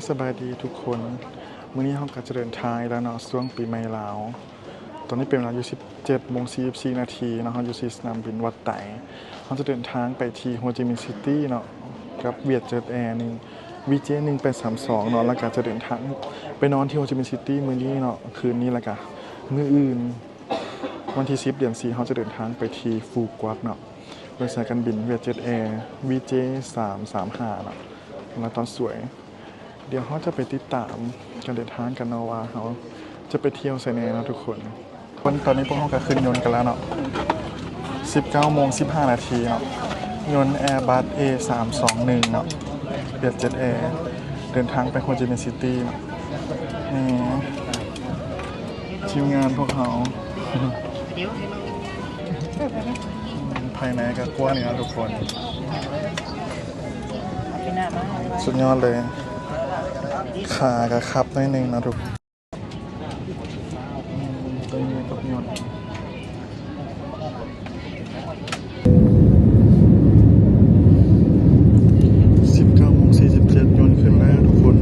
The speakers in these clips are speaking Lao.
ສະບາຍດີທຸກຄົນ, ມື້ນີ້ເຮົາກໍຈະເດີນທາງອີກແລ້ວເນາະ ຊ່ວງປີໃໝ່ລາວ. ຕອນນີ້ເປັນເວລາຢູ່ສິບເຈັດໂມງສີ່ສິບສີ່ນາທີເນາະ, ເຮົາຢູ່ທີ່ສະໜາມບິນວັດໄຕ. ເຮົາຈະເດີນທາງໄປທີ່ໂຮຈິມິນຊິຕີ້ເນາະ ກັບຫວຽດເຈັດແອ ໜຶ່ງ ວີເຈ ໜຶ່ງແປດສາມສອງເນາະ, ແລ້ວກໍຈະເດີນທາງໄປນອນທີ່ໂຮຈິມິນຊິຕີ້ມື້ນີ້ເນາະ ຄືນນີ້, ແລ້ວກໍມື້ອື່ນ ວັນທີສິບເດືອນສີ່ ເຮົາຈະເດີນທາງໄປທີ່ຟູກວັກເນາະ ໂດຍສາຍການບິນຫວຽດເຈັດແອ ວີເຈ ສາມສາມຫ້າເນາະ ລະຕອນສວຍ. ດຽວເຮົາຈະໄປຕິດຕາມການເດີນທາງກັນເນາະ ວ່າເຮົາຈະໄປທ່ຽວໃສແດ່ເນາະທຸກຄົນ. ຄົນ ຕອນນີ້ພວກເຮົາກໍຂຶ້ນຍົນກັນແລ້ວເນາະ ສິບເກົ້າໂມງສິບຫ້ານາທີເນາະ, ຍົນ ແອບັສ ເອສາມສອງໜຶ່ງເນາະ ຫວຽດເຈັດແອ ເດີນທາງໄປໂຮຈິມິນຊິຕີ້ເນາະ. ນີ້ທີມງານພວກເຮົາ ພາຍໃນກໍກວ້າງນີ້ເນາະທຸກຄົນ, ສຸດຍອດເລີຍ. ຂາກໍຂັບໜ້ອຍໜຶ່ງເນາະທຸກຄົນ. ສິບເກົ້າໂມງສີ່ສິບເຈັດ ຍົນຂຶ້ນແລ້ວທຸກຄົນ.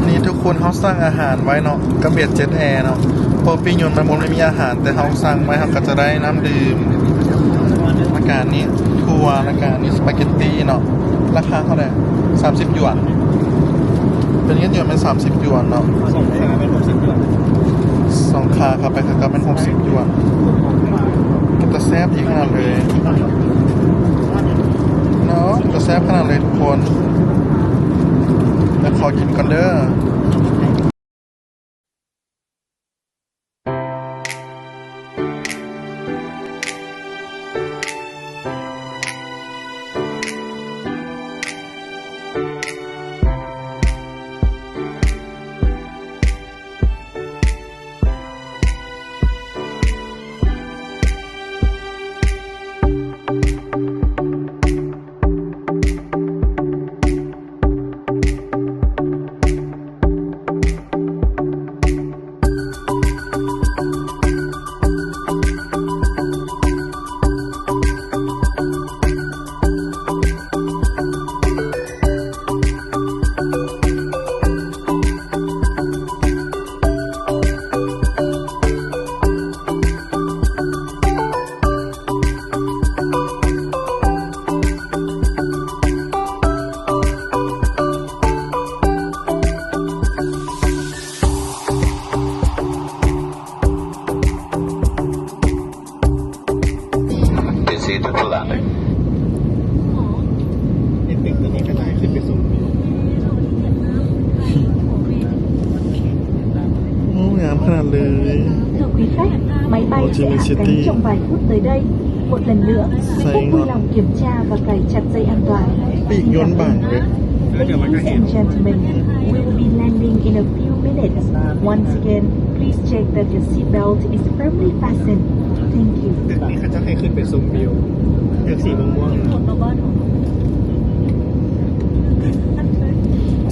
ນີ້ທຸກຄົນ ເຮົາສັ່ງອາຫານໄວ້ເນາະ ກັບຫວຽດເຈັດແອເນາະ, ເພາະປີ້ຍົນມັນບໍ່ໄດ້ມີອາຫານ ແຕ່ເຮົາສັ່ງໄວ້ ເຮົາກໍຈະໄດ້ນ້ຳດື່ມ. ລະກະນີ້ຖົ່ວ ລະກະນີ້ສະປາເກັດຕີເນາະ. ລາຄາເທົ່າໃດ? ສາມສິບຢວນ. ເປັນເງິນຢວນແມ່ນສາມສິບຢວນເນາະ, ສອງຂາແມ່ນຫົກສິບຢວນ, ສອງຂາເຂົ້າໄປຂາກັບແມ່ນຫົກສິບຢວນ. ເປັນຕາແຊບອີກຂະໜາດເລີຍເນາະ, ເປັນຕາແຊບຂະໜາດເລີຍທຸກຄົນ. ແລ້ວຂໍກິນກ່ອນເດີ. ໄອ້ຕຶກຕົວນີ້ກໍໄດ້ຂຶ້ນໄປສູງ. ໂອ້ ງາມຂະໜາດເລີຍ. Thưa quý khách, máy bay sẽ hạ cánh trong vài phút tới đây. Một lần nữa, xin vui lòng kiểm tra và cài chặt dây an toàn. ປີກຍົນບັງເດ້. Ladies and gentlemen, we will be landing in a few minutes. Once again, please check that your seat belt is firmly fastened. Thank you. ຕຶກນີ້ເຂົາເຈົ້າໃຫ້ຂຶ້ນໄປຊົມວິວ ຕຶກສີມ່ວງໆ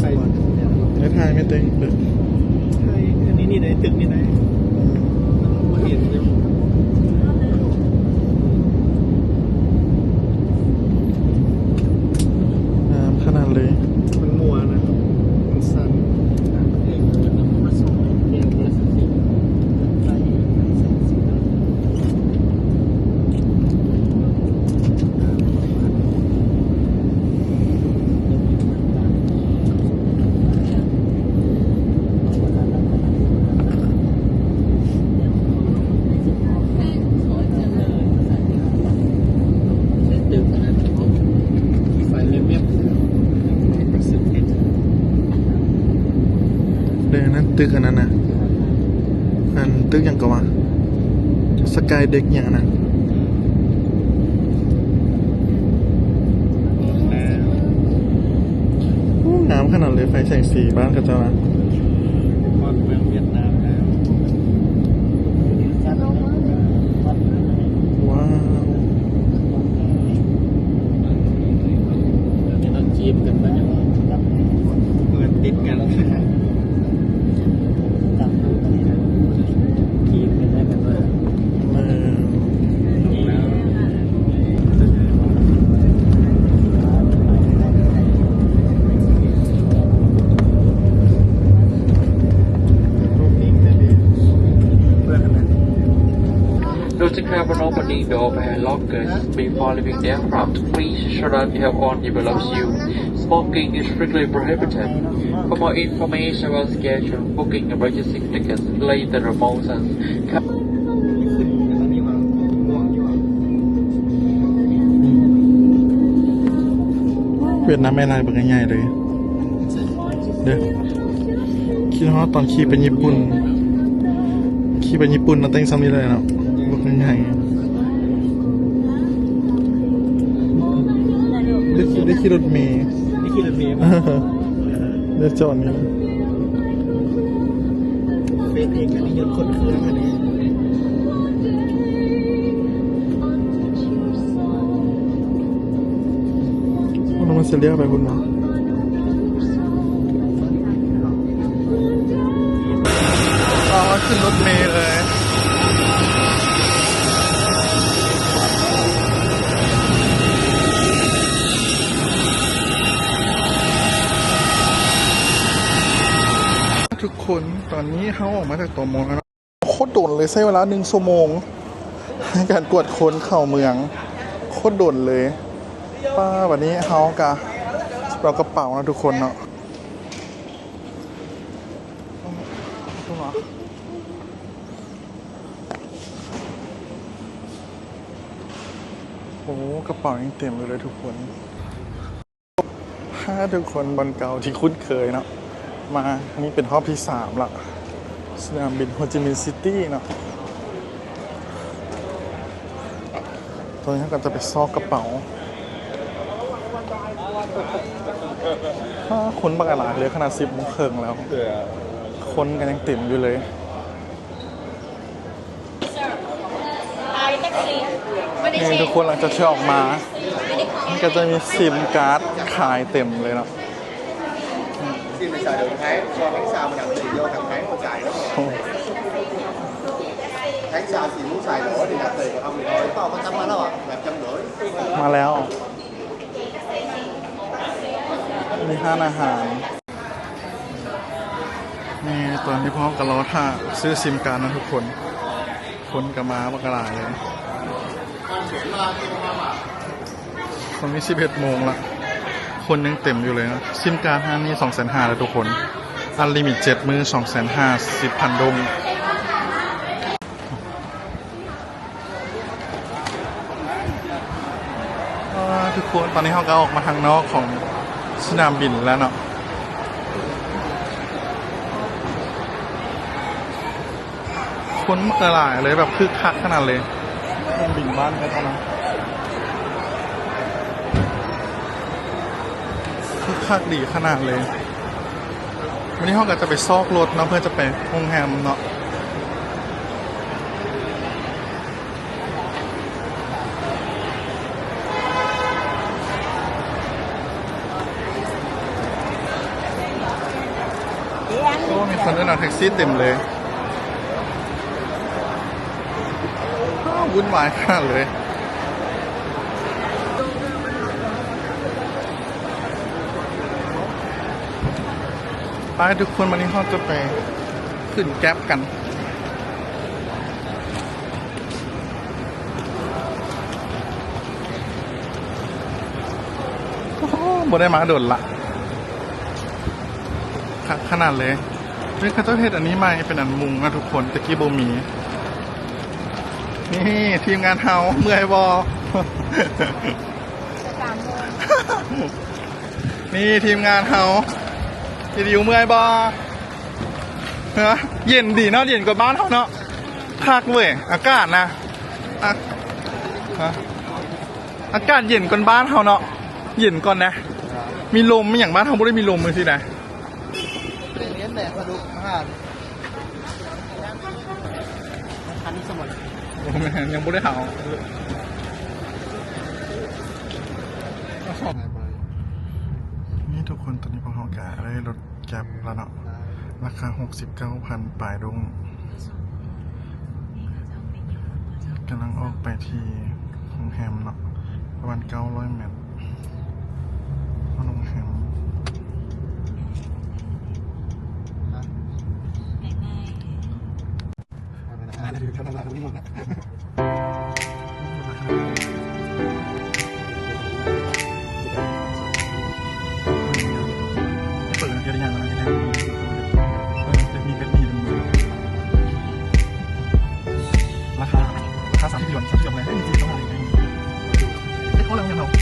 ໄປ ໄດ້ຖ່າຍໄໝເຕັງ? ເອີຍ ອັນນີ້ນີ້ໄດ້ ຕຶກນີ້ໄດ້ ບໍ່ເຫັນຢູ່. ງາມຂະໜາດເລີຍ. ມັນມົວນະ ມັນສັ່ນ. ແຕ່ອັນນັ້ນ ຕຶກອັນນັ້ນນະ ອັນຕຶກຫຍັງກໍວ່າ Sky Deck ຫຍັງອັນນັ້ນ. ໂອ້ ງາມຂະໜາດເລີຍ ໄຟແສງສີບ້ານເຂົາເຈົ້ານະ. ຮອດເມືອງຫວຽດນາມແລ້ວ. ວ້າວ ເມືອງຈີນກັນໄປ ເມືອງຕິດກັນ ຈີນກັນໄດ້ກັນເລີຍ. ເອີ. Subscribe and opening door of hand lockers before leaving the aircraft. Please ensure that you have on your belts. Smoking is strictly prohibited. For more information about schedule, booking, and purchasing tickets, later promotions. ຫວຽດນາມແອລາຍບັກໃຫຍ່ເລີຍເດີ. ຄິດຮອດຕອນຂີ່ໄປຍີ່ປຸ່ນ ຂີ່ໄປຍີ່ປຸ່ນນະ ແຕ່ງຊ່ຳນີ້ເລີຍເນາະ ບັກໃຫຍ່. ໄດ້ຂີ່ ໄດ້ຂີ່ລົດເມ ໄດ້ຂີ່ລົດເມ ໄດ້ຈອດນີ້. ເຟສເອງກໍມີຍົນຂົນເຄື່ອງອັນນີ້ ມັນຊິລ້ຽວໄປພຸ້ນເນາະ. ອໍ ຂຶ້ນລົດເມເລີຍ. ທຸກຄົນ ຕອນນີ້ເຮົາອອກມາຈາກ ຕມ ແລ້ວເນາະ. ໂຄດດົນເລີຍ ໃຊ້ເວລາໜຶ່ງຊົ່ວໂມງໃນການກວດຄົນເຂົ້າເມືອງ ໂຄດດົນເລີຍ. ປ້າ ບັດນີ້ເຮົາກະເອົາກະເປົາເນາະ ທຸກຄົນເນາະ. ໂອ້ ກະເປົາຍັງເຕັມຢູ່ເລີຍທຸກຄົນ. ພາທຸກຄົນ ບ່ອນເກົ່າທີ່ຄຸ້ນເຄີຍເນາະ ມາ ອັນນີ້ເປັນຮອບທີສາມລະ ສະໜາມບິນໂຮຈິມິນຊິຕີເນາະ. ຕອນນີ້ເຮົາກໍຈະໄປຊອກກະເປົາ. ພາຄົນບັກຫຼາຍເລີຍ ຂະໜາດສິບໂມງເຄິ່ງແລ້ວ ຄົນກໍຍັງເຕັມຢູ່ເລີຍ. ນີ້ທຸກຄົນ ຫຼັງຈາກທີ່ອອກມາ ມັນກໍຈະມີຊິມກາດຂາຍເຕັມເລີຍເນາະ. ມາແລ້ວ ມີຮ້ານອາຫານ. ນີ້ ຕອນນີ້ພວກເຮົາກໍລໍຖ້າຊື້ຊິມກາດເນາະທຸກຄົນ ຄົນກໍມາບັກຫຼາຍເລີຍ. ຕອນນີ້ສິບເອັດໂມງລະ ຄົນຍັງເຕັມຢູ່ເລີຍເນາະ. ຊິມກາດຮ້ານນີ້ສອງແສນຫ້າເດີທຸກຄົນ ອັນລິມິດເຈັດມື້ ສອງແສນຫ້າສິບພັນດົງ. ອ່າ ທຸກຄົນ ຕອນນີ້ເຮົາກໍອອກມາທາງນອກຂອງສະໜາມບິນແລ້ວເນາະ. ຄົນມັກຫຼາຍເລີຍ ແບບຄຶກຄັກຂະໜາດເລີຍ. ເຄື່ອງບິນບ້ານເຮົາເນາະ ຄຶກຄັກດີຂະໜາດເລີຍ. ວັນນີ້ເຮົາກໍຈະໄປຊອກລົດເນາະ ເພື່ອຈະໄປໂຮງແຮມເນາະ. ໂອ້ ມີຄົນເອີ້ນເອົາແທັກຊີເຕັມເລີຍ. ວຸ້ນວາຍຂະໜາດເລີຍ. ໄປທຸກຄົນ ວັນນີ້ເຮົາຈະໄປຂຶ້ນແກັບກັນ. ໂອ້ໂຫ ບໍ່ໄດ້ມາດົນລະ ຄັກຂະໜາດເລີຍ. ເຮີ້ຍ ເຂົາເຈົ້າເຮັດອັນນີ້ໃໝ່ ເປັນອັນມຸງນະທຸກຄົນ ແຕ່ກີ້ບໍ່ມີ. ນີ້ທີມງານເຮົາ ເມື່ອຍບໍ່? ນີ້ທີມງານເຮົາ ອີດິວເມື່ອຍບໍ່? ຮະ ເຢັນດີເນາະ ເຢັນກວ່າບ້ານເຮົາເນາະ. ຄັກເວີຍ ອາກາດນະ ອາ ຮະ ອາກາດເຢັນກວ່າບ້ານເຮົາເນາະ ເຢັນກວ່ານະ. ມີລົມມີຫຍັງ ບ້ານເຮົາບໍ່ໄດ້ມີລົມຈັ່ງຊີ້ນະ. ເປັນເຮັດແຫຼະສະດຸກອາຫານ ຄັນສະໝົດ ບໍ່ແມ່ນ ຍັງບໍ່ໄດ້ເອົາ. ນີ້ທຸກຄົນ ຕອນນີ້ພວກເຮົາກະໄດ້ລົດ ແກັບລະເນາະ ລາຄາຫົກສິບເກົ້າພັນປາຍດົງ. ກຳລັງອອກໄປທີ່ໂຮງແຮມເນາະ ປະມານເກົ້າຮ້ອຍແມັດ ຮອດໂຮງແຮມ.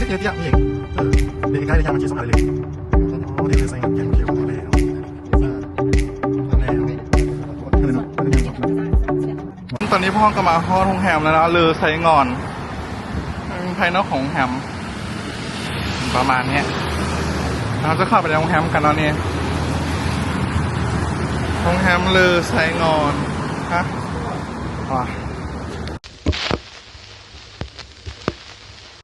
ເຮັດຫຍັງອີກ? ເອີ ເດັກໃກ້ໄດ້ຍ່າງມາກິນສະໝາເລີຍ. ອໍ ເດັກໃສ່ແກງຂຽວແລ້ວ. ຕອນນີ້ພວກເຮົາກໍມາຮອດໂຮງແຮມແລ້ວເນາະ ເລີໄຊງອນ. ເປັນພາຍນອກຂອງໂຮງແຮມປະມານນີ້. ເຮົາຈະເຂົ້າໄປໃນໂຮງແຮມກັນເນາະນີ້. ໂຮງແຮມເລີໄຊງອນ. ຮະ? ວ້າ.